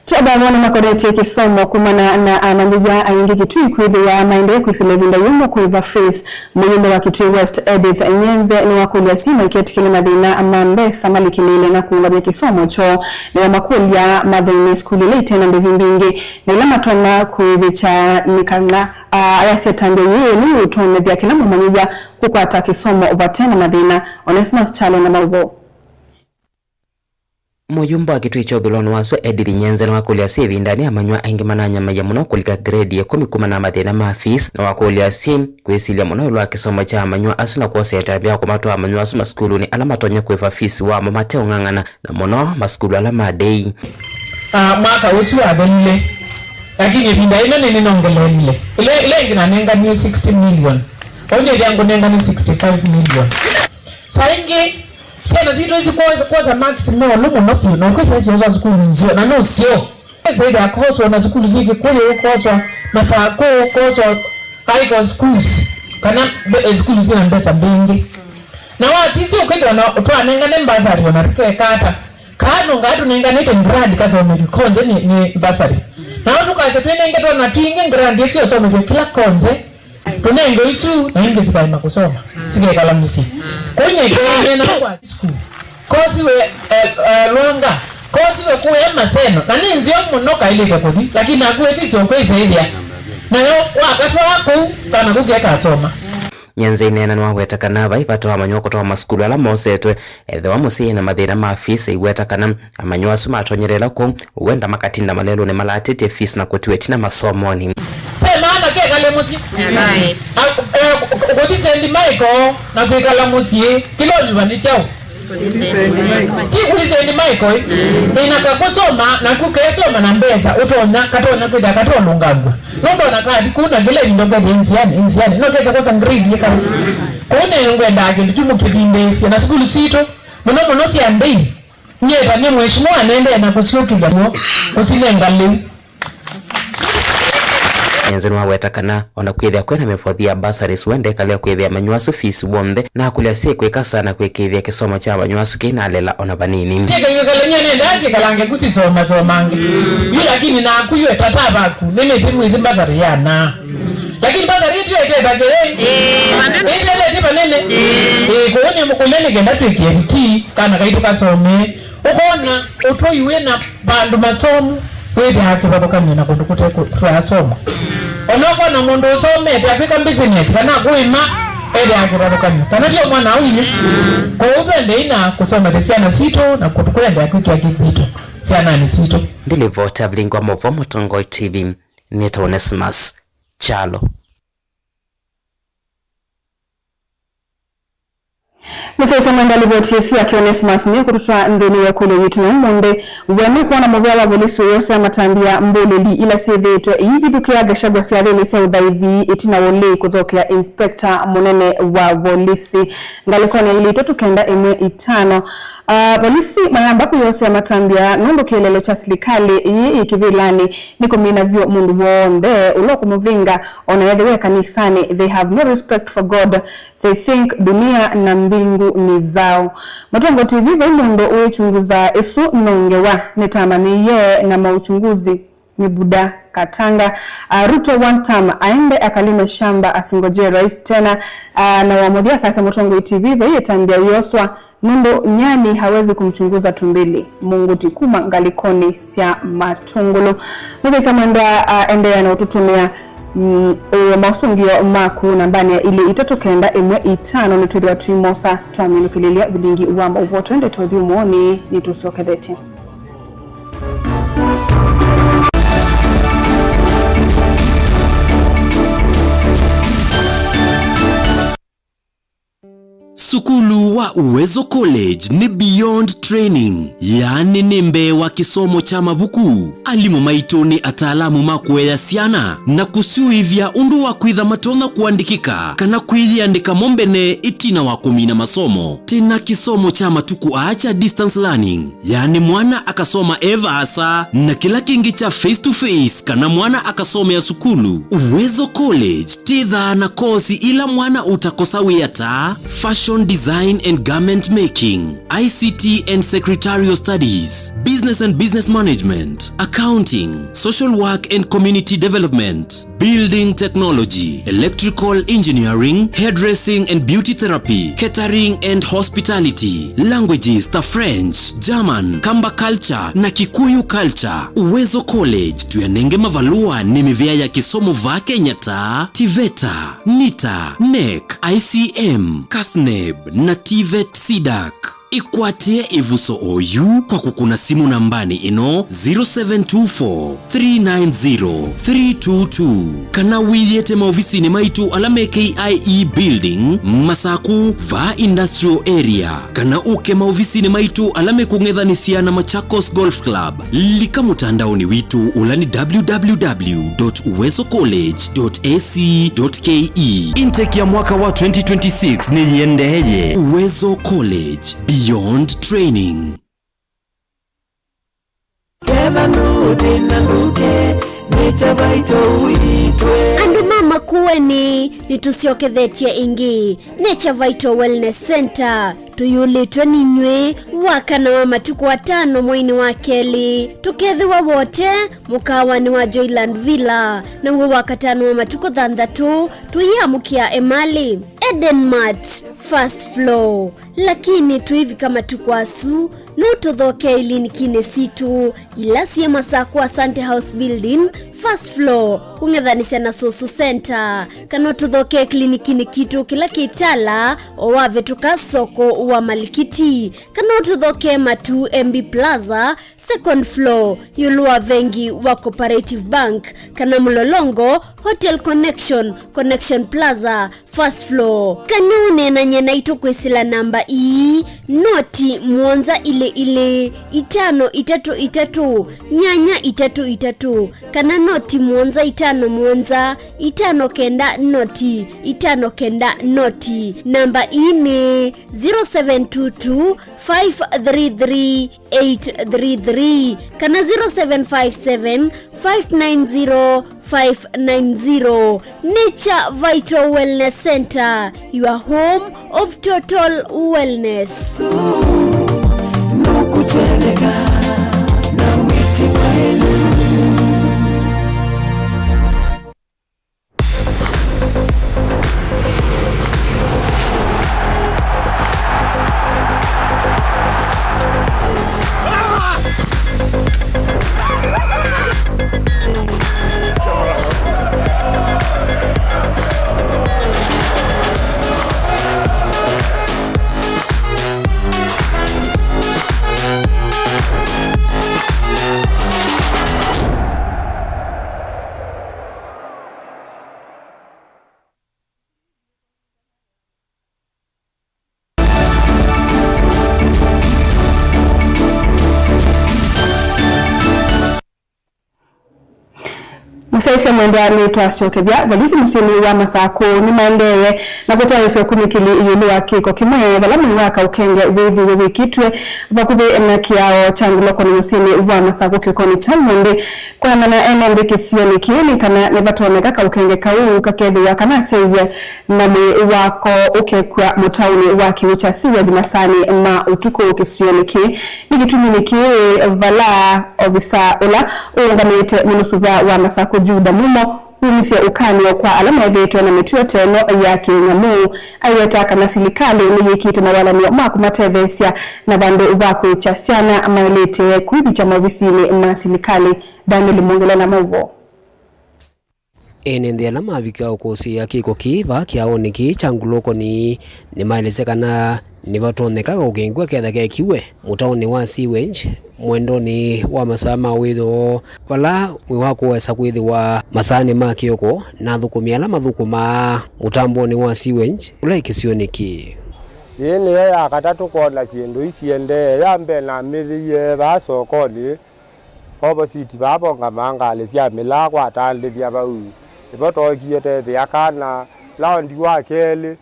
Twĩ amba wone makoretye kĩsomo kumana na amanyĩw'a aingĩ Kitui kwĩthĩwa maendee kwĩsĩla ĩvinda yũmũ kũĩva fees. Mũyumbe wa Kitui West Edith Nyenze nĩwakũlya syĩ maiketĩkĩle mathĩna ma mbesa malikĩlĩĩle na kũũngamya kĩsomo kyoo. Nĩwamakũlya mathome sukulu ila ite na ndĩvi mbingĩ na ila matonya kũĩvĩkya nĩ kana, aa, ayasya ĩtambya yĩĩ nĩyĩũtonyethya kĩla mũmanyĩw'a kũkwata kĩsomo vate na mathĩna. Onesimus Kyalo na maũvoo. Mũyumbe wa Kitui kya ũthũĩlonĩ wa sua Edith Nyenze nĩwakũlya syĩ ĩvindanĩ amanyĩw'a aingĩ mananyamaĩa mũno kũlika grade ya ĩkũmi kumana na mathĩna ma fees, na wakũlya syĩ kwĩsilya mũno ĩũlũ wa kĩsomo kya amanyĩw'a asu na kwosa ĩtambya ya kũmatwaa amanyĩw'a asu masukulunĩ ala matonya kũĩva fees wamo mateũng'ang'ana, na mũno masukulu ala ma ndĩi. Ah, mwaka ũsu wathelile, lakini ĩvinda ĩno nĩnĩnongeleelile. Ĩla, ĩla ĩngĩ nanenganie sixty million. Vau nĩthĩa ngũnengane sixty-five million. Saa ingĩ, syana sitũ isu kwosa, kwosa marks me ĩũlũ mũno vyũ, na ũkwĩthĩa syoswa sukulu nzeo, na nũseo. Ĩsĩthĩa koswa na sukulu syĩ Kĩkũyũ, koswa Masakũ, koswa Icon schools, kana mbe-, eh, sukulu syĩna mbesa mbingĩ. Na wasisya ũkwĩthĩwa na twanengane mbasari ona tũkeka ata. Kaa nũngaa tũnenganĩte grant kasomethw'e konze nĩ, nĩ mbasari. Nao tũkasya twĩnengetwe na twingĩ grant ĩsu yosomethw'e kĩla konze. Tũnenge isu na ingĩ sikaema kũsoma, sikekala mĩsyĩ. Kũu nyekĩĩmena kwa school. Kosiwe, eh, eh, Lwanga. Kosiwe kũya Maseno. Na nĩ nzeo mũno kaĩlĩte kũthi, lakini naku ĩsisya ũkwĩsĩĩthya. Nayo wakatwaa kũu, kana kũu kekasoma. Nyenze ĩneena nĩwaweta kana vai vata wa amanyĩw'a kũtwawa masukulu ala mosetwe, ethĩwa mũsyĩ na mathĩna ma fees, aiweta kana amanyĩw'a asu matonyelela kũu, wenda makatinda malelũnĩ malatĩtye fees na kũtiwa ĩtina masomonĩ. Ve maana keka Mũsyĩ. Aye. A, e, kũthi Saint Michael na kwĩkala mũsyĩ, kĩla ũnyuva nĩ kyaũ? Kũthi Saint Michael. Ti kũthi Saint Michael, ĩ? Ĩna kakũsoma, naku kesoma na mbesa, ũtonya, katonya kwĩthĩa katolũngangw'a. Nũndũ ona kathi kũu na kĩla ĩvinda ũkethĩa nziani, nziani. No kesa kwosa grade yĩkala. Kũu nĩ ngwendaa kĩndũ kyu mũkĩvindĩĩsye. Na sukulu sitũ, mũno mũno sya ndĩi, nyie ta nĩ mheshimiwa nendee na kũsyũkĩlya mũno, kũsinenga lĩu. Nyenze nĩwaweta kana ona kwĩthĩa kwĩna mĩvothi ya bursaries, we ndekale kwĩthĩa manyw'a asu fees w'onthe, na akũlya syĩ kwĩka sana kwĩkĩĩthya kĩsomo kya manyw'a asu kĩinalela ona vanini. Syĩkany'o kalemia nendaa syĩkalange kũsisomasomange. Yu lakini naku yu etata vaku, nĩnĩsĩ mwĩsĩ bursary yana. Lakini bursary ĩtyo ĩte bursary. Ĩĩ, vanene. Ĩtethetie vanene. Ĩĩ. Ĩĩ, kũu nĩ mũkũlya nĩ kenda twĩkĩe vitii, kana kaitũ kasome. Ũkona ũtũi wĩ na vandũ masomu, wĩthĩaa kĩvathũkany'o na kũndũ kũte kũ-, twaasoma. Ona ũkona mũndũ ũsomete akwĩka business kana kũĩma, ethĩaa kĩvathũkany'o. Kana tio mwana au inyu? Kwoou tũendei na kũsomethya syana sitũ na kũtũ-, kũendea kwĩkĩa kĩthito syananĩ sitũ. Ndilivota vilingwa mova Mũtongoi T V, nĩtawa Onesmus Kyalo. Mũsyaĩĩsya mwenda livoti ĩsu yake Onesmus nĩ kũtũtwaa nthĩnĩ wa ĩkũlyo yitũ ya ũmũnthĩ. We nũkwona mũvea wa volisi ũyosea matambya mbũlĩli ila syĩthĩĩtwe iivithũkĩa Gachagua syathĩnĩ sya ũthaithi ĩtina wa ũlei kũthokea inspector mũnene wa volisi ngalĩkonĩ ya ilĩ itatũ kenda ĩmwe itano? Ah, volisi mayamba kũyosea matambya nũndũ kĩeleelo kya silikalĩ ĩĩ ĩ kĩvĩlanĩ nĩ kũmina vyũ mũndũ w'onthe ũla ũkũmũvĩnga, ona ethĩwe kanisanĩ. They have no respect for God. They think dunia na mbingu ni zao. Mũtongoi T V vai mũndũ ũĩchunguza ĩsu no ngewa nĩtamanyĩie na mauchunguzi nĩ Buda Katanga. Ah, Ruto one term, aende akalime shamba asingojee rais tena. Ah, na wa mũthya akasya Mũtongoi T V vai ĩtambya yoswa nũndũ nyani hawezi kumchunguza tumbili. Mũngũti kuma ngalĩkonĩ sya Matũngũlũ. Mũsyaĩĩsya mwendwa, ah, endeea na ũtũtũmĩa Mm, o maũsũngĩo maku nambanĩ ya ilĩ itatũ kenda ĩmwe itano nĩtwĩthĩwa tũimosa twaminũkĩlĩlya vilingi wa maũvoo. Twende tũthi ũmũonĩ nĩtũsyokethetye. Sukulu wa Uwezo College nĩ beyond training, yaani nĩ mbee wa kĩsomo kya mavuku. Alimũ maitũ nĩ ataalamu ma kũea syana na kũsyũĩvya ũndũ wa kwĩtha matonya kũandĩkĩka kana kwĩyĩandĩka mo mbene ĩtina wa kũmina masomo. Twĩ na kĩsomo kya matukũ aa kya distance learning, yaani mwana akasoma e vaasa, na kĩla kĩngĩ kya face to face kana mwana akasomea sukulu. Uwezo College twĩthaa na kosi ila mwana ũtakosa wĩa ta fashion design and garment making, I C T and secretarial studies, business and business management, accounting, social work and community development, building technology, electrical engineering, hairdressing and beauty therapy, catering and hospitality, languages ta French, German, Kamba culture na Kikuyu culture. Uwezo College tũyanenge mavalũa nĩ mĩvĩa ya kĩsomo vaa Kenya ta TVETA, NITA, NEC, I C M, KASNEB na TVET CDAC. Ĩkwatĩe ĩvuso oyu kwa kũkũna simũ nambanĩ ĩno, zero seven two four, three nine zero, three two two, kana wĩyĩte maovisinĩ maitũ ala me K I E Building, Masaku, vaa Industrial Area, kana ũke maovisinĩ maitũ ala mekũng'ethanĩsya na Machakos Golf Club. Lika mũtandaonĩ witũ ũla nĩ www dot uwezo college dot ac dot ke. Intake ya mwaka wa twenty twenty-six nĩyĩendeeye. Uwezo College, beyond training. Ketha ndũthĩna ndũke, nĩ kya vaito ũitwe. Andũ ma Makueni, nĩtũsyokethetye ĩngĩ. Nature Vital Wellness Center, tũyũlĩtwe ninyw'ĩ wakana wa matukũ atano mweinĩ wa kelĩ. Tũkethĩwa Wote, mũkaawanĩ wa Joyland Villa, naw'o wakatano wa matukũ thanthatũ, tũyĩamũkĩa emalĩ. Eden Mart, first floor. Lakini tũivika matukũ asu, nũtũthokee ilinikinĩ sitũ ila syĩ Masaku Asante House Building, first floor, kũng'ethanĩsya na Susu Center, kana ũtũthokee klinikinĩ kitũ kĩla kĩ Tala, o wavĩtũka soko wa Malikiti, kana ũtũ- Tũthoke Matuu M B Plaza, second floor, ĩũlũ wa vengi wa Cooperative Bank, kana Mlolongo, Hotel Connection, Connection Plaza, first floor. Kana ũneenany'e naitũ kwĩsĩla namba ii, noti mũonza ilĩ ilĩ, itano itatũ itatũ, nyanya itatũ itatũ, kana noti mũonza itano mũonza, itano kenda noti, itano kenda noti. Namba ii nĩ zero seven two two, five three three, eight three three kana zero seven five seven, five nine zero, five nine zero. Nature Vital Wellness Center, your home of total wellness. Mũsyaĩĩsya mwendwa, nĩtwasyokethya. Volisi mũsyĩnĩ wa Masakũ nĩmaendee na kũtaĩsya ũkunĩkĩli ĩũlũ wa kĩko kĩmwe vala mwĩĩ wa kaũkenge wĩthĩiwe wĩkĩtw'e vakuvĩ na kĩao kya Ngulokoni mũsyĩnĩ wa Masakũ kĩokonĩ kya ũmũnthĩ. Kũeana na ene nthĩ kĩsionĩ kĩĩ nĩ kana nĩvatonyeka kaũkenge kau kakethĩwa kana asyaĩwe na mwĩĩ wako ũkekw'a mũtaũnĩ wa kĩw'ũ kya sewage masaanĩ ma ũtukũ kĩsionĩ kĩĩ. Nĩ kĩtuminĩ kĩĩ vala ovisa ũla ũũngamĩte mũnusuvaa wa Masakũ Juda Mumo wumisye ũkany'o kwa ala methĩĩtwe na mĩtuo ta ĩno ya kĩnyamũ. Aiweta kana silikalĩ nĩyĩkĩte mawalany'o ma kũmatetheesya na vandũ va kwĩkya syana maĩlĩte kwĩvikya maovisinĩ ma silikalĩ. Daniel Mwongele na maũvoo. Ene nthĩ ala mavika ũkũsĩĩa kĩko kĩĩ vaa kĩaonĩ kĩĩ kya Ngulokoni nĩmaelesya kana nĩvatonyeka kaũkenge kethwa kekiwe mũtaũnĩ wa sewage mwendonĩ wa masaa ma wĩoo, vala mwĩĩ wako ũesa kwĩthĩwa masaanĩ ma kĩoko na athũkũmi ala mathũkũmaa mũtambonĩ wa sewage ũla wĩ kĩsionĩ kĩĩ. Yĩĩ nĩyo ya katatũ kwona syĩndũ ii siendee. Ya mbee namĩthĩie vaa sokonĩ. Ovositi vaa vongamaa ngalĩ sya mĩlaa kwatandĩthya vau. Nĩvo tookie teethĩa kana laundi wa kelĩ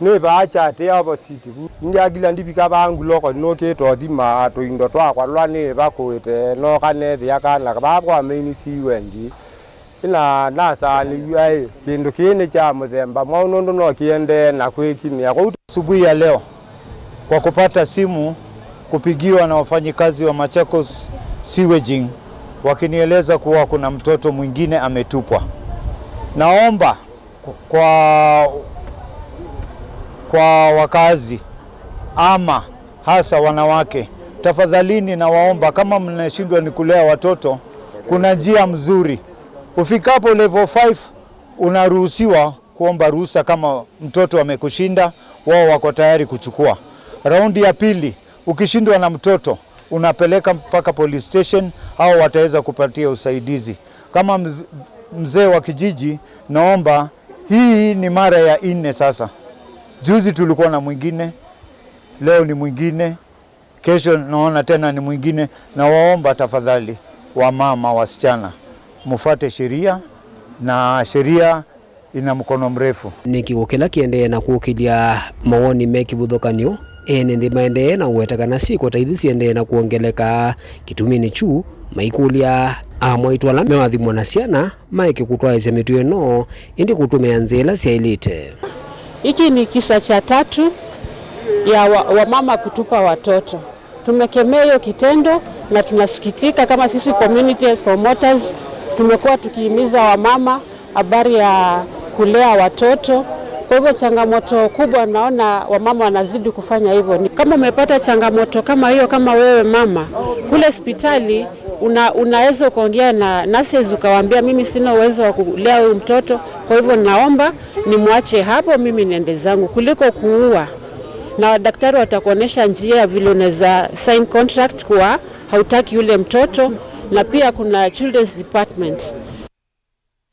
nĩ vaa kyatĩa ovositi vu. Ndyakila ndivika vaa Ngulokoni nũkĩte ũthima tũindo twakwa tũla nĩvakũĩte, nooka neethĩa kana vaa kwa main sewage. Ĩna nasaanĩw'a ĩ, kĩndũ kĩĩ nĩ kya mũthemba mwaũ nũndũ no kĩendee na kwĩkinĩa kũu. Asubuhi ya leo kwa kupata simu kupigiwa na wafanyikazi wa Machakos Sewaging wakinieleza kuwa kuna mtoto mwingine ametupwa. Naomba kwa, kwa wakazi ama hasa wanawake, tafadhalini nawaomba, kama mnashindwa ni kulea watoto, kuna njia mzuri. Ufikapo level five, unaruhusiwa kuomba ruhusa kama mtoto amekushinda, wao wako tayari kuchukua. Raundi ya pili, ukishindwa na mtoto, unapeleka mpaka police station, hao wataweza kupatia usaidizi. Kama mz-, mzee wa kijiji, naomba, hii ni mara ya nne sasa. Juzi tulikuwa na mwingine, leo ni mwingine. Kesho naona tena ni mwingine. Nawaomba tafadhali, wamama, wasichana, mufate sheria, na sheria ina mkono mrefu. Nĩ kĩko kĩla kĩendee na kũkĩlya mawoni me kĩvuthũkany'o, ene nthĩ maendee na ũweta kana syĩko ta ithi siendee na kwongeleka. Kĩtuminĩ kyu, maikũlya amwaitũ ala mewathimwa na syana maeke kũtwaĩsya mĩtuo ĩno, ĩndĩ kũtũmĩa nzĩa ila syaĩlĩte. Hiki ni kisa cha tatu ya wa-, wamama kutupa watoto. Tumekemea hiyo kitendo na tunasikitika. Kama sisi community health promoters, tumekuwa tukihimiza wamama habari ya kulea watoto. Kwa hivyo, changamoto kubwa naona wamama wanazidi kufanya hivyo. Ni kama umepata changamoto kama hiyo, kama wewe mama, kule hospitali una-, unaweza ukaongea na nurses ukawaambia, "Mimi sina uwezo wa kulea huyu mtoto, kwa hivyo naomba nimwache hapo, mimi niende zangu," kuliko kuua. Na daktari watakuonesha njia ya vile unaweza sign contract kuwa hautaki yule mtoto, na pia kuna children's department.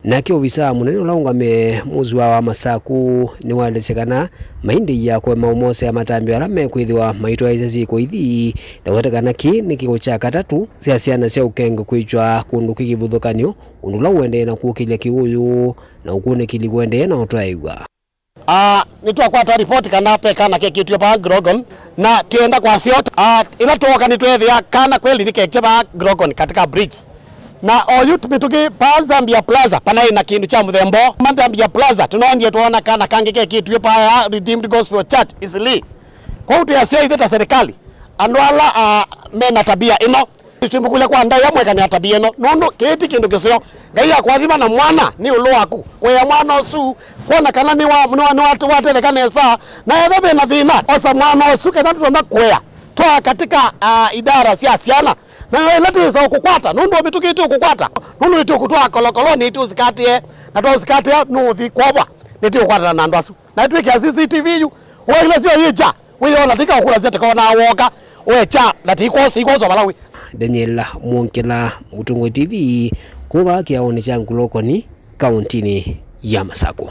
Nake ovisaa mũnene ũla ũngamĩe mũsyĩ wa Wamasaku nĩwaelesye kana maindĩĩa kũema ũmosea matambya ala mekwĩthĩwa maitwaĩĩsya syĩko ithi, na kũweta kana kĩĩ nĩ kĩko kya katatũ sya syana sya ũkenge kwĩkya kũndũ kwĩ kĩvathũkany'o, ũndũ ũla ũendee na kũkĩlya kĩwũyũ na ũkunĩkĩli kũendee na ũtwaĩw'a. Ah, nĩtwakwata ripoti kana ve kana kekĩtw'e vaa Grogon, na twĩenda kwasya ũu, ah, ĩla twooka nĩtweethĩa kana kweli nĩkekya vaa Grogon katika bridge. Na oyu mĩtũkĩ vaa Zambia Plaza, vanaĩ na kĩndũ kya mũthemba ũũ. Ma Zambia Plaza, tũnaendie twoona kana kangĩ kekĩtw'e vaa Redeemed Gospel Church, Eastleigh. Kwoou twĩasya ithyĩ ta serikali, andũ ala, ah, me na tabia ĩno, nĩtwĩmbũkũlya kwa ndaĩa mwekane na tabia ĩno, nũndũ kĩĩ ti kĩndũ kĩseo. Ngai akũathima na mwana nĩ ĩũlũ waku. Kũea mwana ũsu, kwona kana nĩwa-, nĩwa-, nĩwa-, nĩwatetheka nesa, na ethĩwa ve na thĩna, osa mwana ũsu, kenda tũtonya kũea. Twaa katika, ah, idara sya syana. Na ĩla twĩsa ũkũkwata, nũndũ mĩtũkĩ ĩtĩ ũkũkwata, nũndũ ĩtĩ ũkũtwaa kolokolonĩ, ĩtĩ ũsikatĩe, na twaũsikatĩa, nũũthi kwovwa, nĩtĩ ũkwatana na andũ asu. Na twĩkĩa C C T V yu, ũaile syo yĩkya, wĩyona tika ũkũlasya tĩkonaa woka, wekya, na tĩikwosa, ikwosa vala wĩ. Daniel Mwongela, Mũtongoi T V, kuma kĩaonĩ kya Ngulokoni, kaũntĩnĩ ya Masakũ.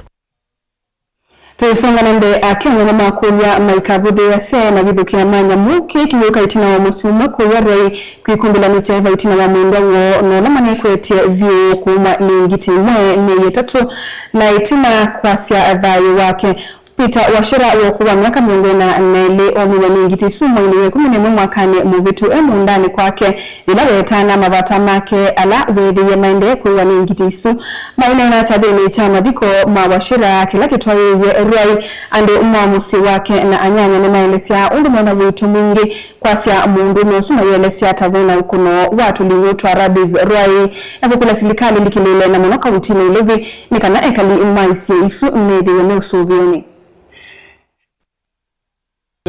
Tũisonga na mbee, Akenya nĩmakũlw'a maikavũthĩĩasya mavithũkĩa ma nyamũ. Kĩĩ kĩyũka ĩtina wa mũsyĩ ũmwe kũya Rwai kwĩkumbĩla nĩ kyaĩva ĩtina wa mwendwa woo na ũla manekwetye vyũ kũumwa nĩ ngitĩ ĩmwe myei ĩtatũ na ĩtina kwasya thayũ wake. Peter Wachira wa ũkũũ wa myaka mĩongo ĩna na ĩlĩ omiwe nĩ ngitĩ isu mweinĩ wa ĩkũmi na ĩmwe mwakanĩ mũvĩtu e mũũndanĩ kwake yĩla weetaana mavata make ala weethĩie maendee kwĩwa nĩ ngitĩ isu. Maineena kyathĩnĩ kya mathiko ma Wachira kĩla kĩtwaĩĩw'e Rwai, andũ ma mũsyĩ wake na anyanya nĩmaelesya ũndũ mena wĩto mwingĩ kwasya mũndũũme ũsu mayĩelesya ta ve na ũkũno wa tũlinyũ twa rabies Rwai. Ĩvuku la silikalĩ likĩlĩĩle na mũno kauntinĩ Nairobi nĩ kana ekali ma isio isu methĩwe me ũsũvĩonĩ.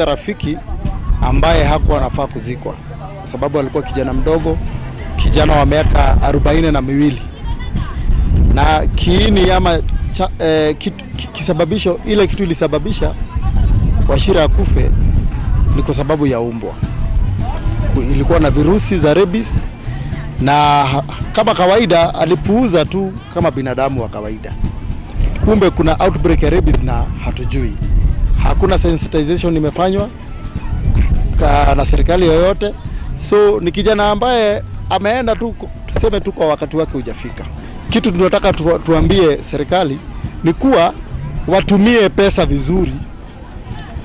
Rafiki ambaye hakuwa anafaa kuzikwa kwa sababu alikuwa kijana mdogo, kijana wa miaka arobaini na miwili. Na kiini ama cha, eh, kitu, ki-, kisababisho, ile kitu ilisababisha Wachira akufe ni kwa sababu ya umbwa. Ku-, ilikuwa na virusi za rabies na ha-, kama kawaida alipuuza tu kama binadamu wa kawaida. Kumbe kuna outbreak ya rabies na hatujui. Hakuna sensitization imefanywa ka-, na serikali yoyote. So ni kijana ambaye ameenda tu, tuseme tu kwa wakati wake hujafika. Kitu tunataka tu-, tuambie serikali ni kuwa watumie pesa vizuri.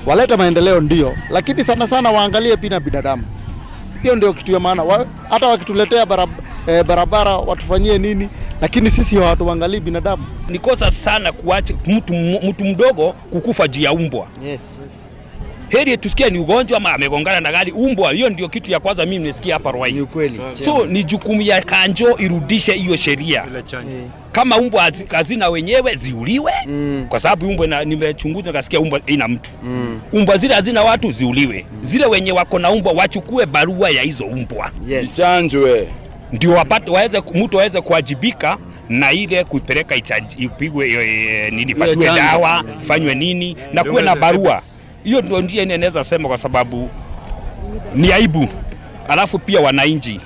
Walete maendeleo ndio, lakini sana sana waangalie pia binadamu. Hiyo ndio kitu ya maana. Wa-, hata wakituletea barab-, eh, barabara, watufanyie nini, lakini sisi hawatuangalii binadamu. Ni kosa sana kuacha mtu m-, mtu mdogo kukufa juu ya umbwa. Yes. Heri tusikie ni ugonjwa ama amegongana na gari, umbwa. Hiyo ndio kitu ya kwanza mimi nimesikia hapa Rwai. Ni ukweli. So, ni jukumu ya kanjo irudishe hiyo sheria. Ile chanjo. Eh. Kama umbwa hazi-, hazina wenyewe, ziuliwe. Mm. Kwa sababu umbwa ina-, nimechunguza nikasikia umbwa ina mtu. Mm. Umbwa zile hazina watu, ziuliwe. Mm. Zile wenye wako na umbwa wachukue barua ya hizo umbwa. Yes. Ichanjwe. Ndio wapate, waweze, mtu aweze kuwajibika na ile kupeleka ichanj-, ipigwe, eh, nini, ipatiwe dawa, ifanywe nini, na kuwe na barua. Hiyo ndio njia inaweza sema, kwa sababu ni aibu. Alafu pia wananchi,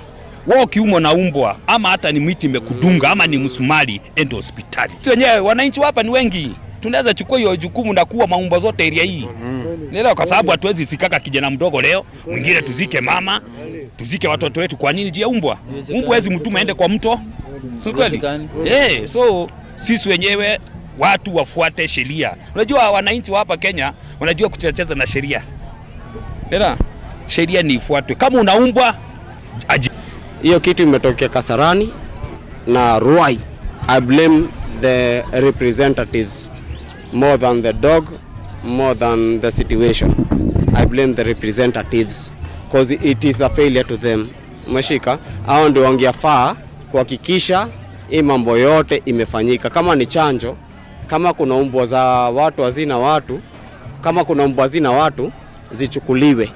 wewe ukiumwa na umbwa, ama hata ni miti imekudunga, ama ni msumari, enda hospitali. Sisi wenyewe wananchi hapa ni wengi, tunaweza chukua hiyo jukumu na kuua maumbwa zote area hii. Unaelewa? Kwa sababu hatuwezi zikaka kijana mdogo leo, mwingine tuzike mama, tuzike watoto wetu. Kwa nini? Juu ya umbwa. Umbwa hawezi mtuma aende kwa mto. Si kweli? Eh, so sisi wenyewe watu wafuate sheria. Unajua wananchi wa hapa Kenya, unajua kucheza na sheria. Ela, sheria ni ifuatwe. Kama una umbwa, aji- Hiyo kitu imetokea Kasarani na Ruai. I blame the representatives more than the dog, more than the situation. I blame the representatives, 'cause it is a failure to them. Umeshika? Hao ndio wangefaa kuhakikisha hii mambo yote imefanyika. Kama ni chanjo, kama kuna umbwa za watu hazina watu, kama kuna umbwa hazina watu, zichukuliwe.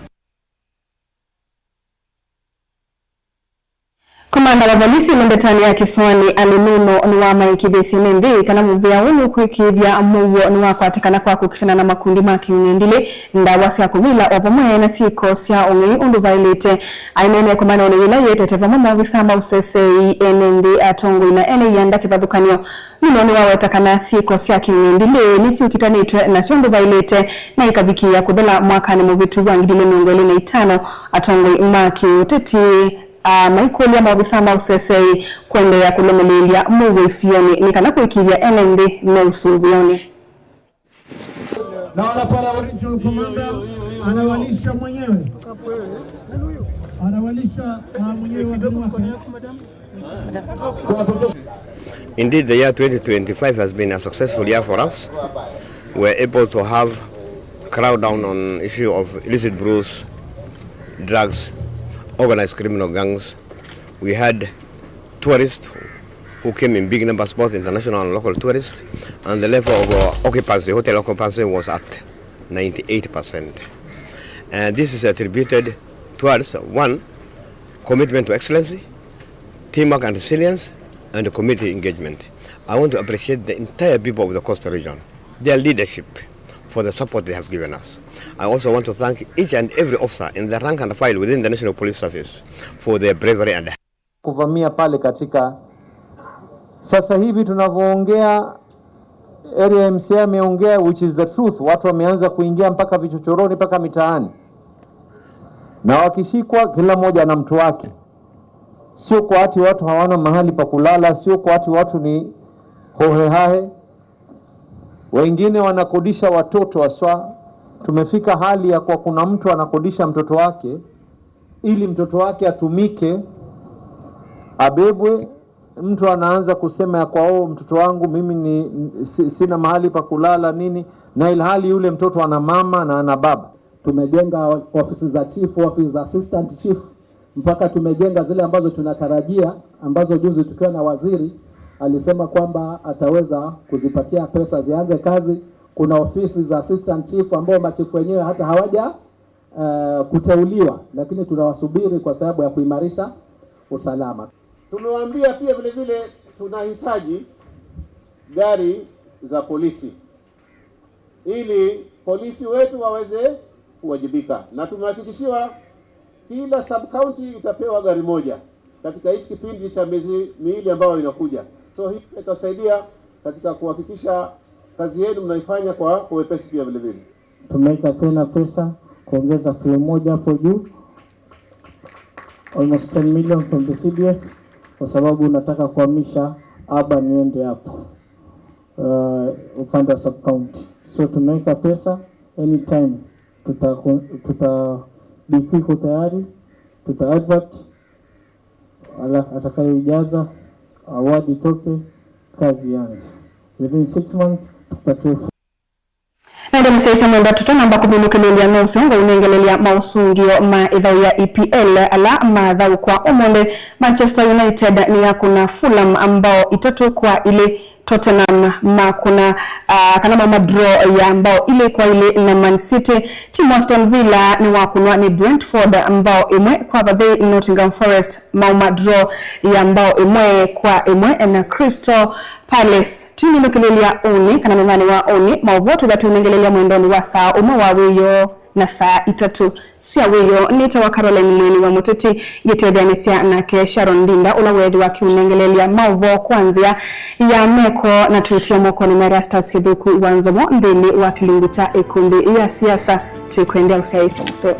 Kuma Anda wa volisi ndetanĩ ya kĩsoanĩ Alinuno nĩwamaĩĩkĩĩthye ene nthĩ kana mũvĩa ũũ nũkwĩkĩĩthya mũuo nĩwakwatĩkana kwa kũkitana na makundi ma kĩũng'endilĩ, ndawa sya kũvila, o vamwe na syĩko sya ũng'ei ũndũ vaĩlĩte. Aineena ĩkomanonĩ yĩla yĩetete vamwe maovisa ma ũseseei, ene nthĩ, atongoi na ene ianda kĩvathũkany'o, Nuno nĩwaweta kana syĩko sya kĩũng'endilĩ nĩsyũkitanĩtw'e nasyo ũndũ vaĩlĩte na ikavikĩĩa kũthela mwakanĩ mũvĩtu wa ngili ilĩ mĩongo ĩlĩ na itano, atongoi ma kĩũteti, a, maikũlya maovisa ma ũseseei kũendeea kũlũmĩlĩĩlya mũuo isionĩ nĩ kana kũĩkĩĩthya ene nthĩ me ũsũvĩonĩ. Na wanapara original commander anawalisha mwenyewe. Anawalisha, ah, mwenyewe wazee wake. Indeed, the year twenty twenty-five has been a successful year for us. We're able to have crackdown on issue of illicit brews, drugs, organized criminal gangs. We had tourists who came in big numbers, both international and local tourists, and the level of, uh, occupancy, hotel occupancy was at ninety-eight percent. And this is attributed towards, one, commitment to excellency, teamwork and resilience, and community engagement. I want to appreciate the entire people of the coastal region, their leadership, for the support they have given us. I also want to thank each and every officer in the rank and file within the National Police Service for their bravery and kuvamia pale katika, sasa hivi tunavyoongea, area M C A ameongea, which is the truth, watu wameanza kuingia mpaka vichochoroni, mpaka mitaani, na wakishikwa, kila mmoja ana mtu wake. Sio kwa ati watu hawana mahali pa kulala, sio kwa ati watu ni hohehahe. Wengine wanakodisha watoto haswa. Tumefika hali ya kwa kuna mtu anakodisha mtoto wake ili mtoto wake atumike, abebwe. Mtu anaanza kusema ya kwa, "Oh, mtoto wangu mimi ni si, sina mahali pa kulala nini," na ilhali yule mtoto ana mama na ana baba. Tumejenga ofisi za chief, ofisi za assistant chief, mpaka tumejenga zile ambazo tunatarajia, ambazo juzi tukiwa na waziri alisema kwamba ataweza kuzipatia pesa zianze kazi. Kuna ofisi za assistant chief ambao machifu wenyewe hata hawaja, eh, kuteuliwa, lakini tunawasubiri kwa sababu ya kuimarisha usalama. Tumewaambia pia vile vile tunahitaji gari za polisi ili polisi wetu waweze kuwajibika, na tumehakikishiwa kila sub county itapewa gari moja katika hichi kipindi cha miezi miwili ambayo inakuja. So hii itasaidia katika kuhakikisha kazi yenu mnaifanya kwa, kwa wepesi pia vile vile. Tumeweka tena pesa kuongeza floor moja hapo juu, almost ten million from the C D F, kwa sababu nataka kuhamisha urban iende hapo, uh, upande wa sub county. So tumeweka pesa, anytime tuta, tuta, D Q iko tayari, tuta advert, ala atakayoijaza, award itoke, kazi ianze. Within six months tupatiwe. Na ĩndĩ mũsyaĩĩsya mwenda, tũtanamba kũminũkĩlĩlya, no ũseo ngaũnengelelya maũsũngĩo ma ĩthaũ ya E P L ala mathaũkwa ũmũnthĩ. Manchester United nĩyakũna Fulham mbao itatũ kwa ilĩ. Tottenham makũna, ah, kana mauma draw ya mbao ilĩ kwa ilĩ na Man City. Timu Aston Villa nĩwakũnwa nĩ Brentford mbao ĩmwe kwa vathei. Nottingham Forest mauma draw ya mbao ĩmwe kwa ĩmwe na Crystal Palace. Tũiminũkĩlĩlya ũnĩ, kana mũthanĩ wa ũnĩ, maũvoo twĩtha tũinengelelya mwendonĩ wa saa ũmwe wa wĩoo na saa itatũ sya wĩoo. Nĩtawa Caroline Mweni wa Mũteti, ngĩtetheanĩsya nake Sharon Ndinda, ũla weethĩwa akĩũnengelelya maũvoo kwa nzĩa ya meko, na twĩtia mokonĩ ma Erastus Kĩthũku wa Nzomo nthĩnĩ wa kĩlungu kya ĩkũmbĩ ya siasa. Twĩkwendea ũsyaĩĩsya mũseo.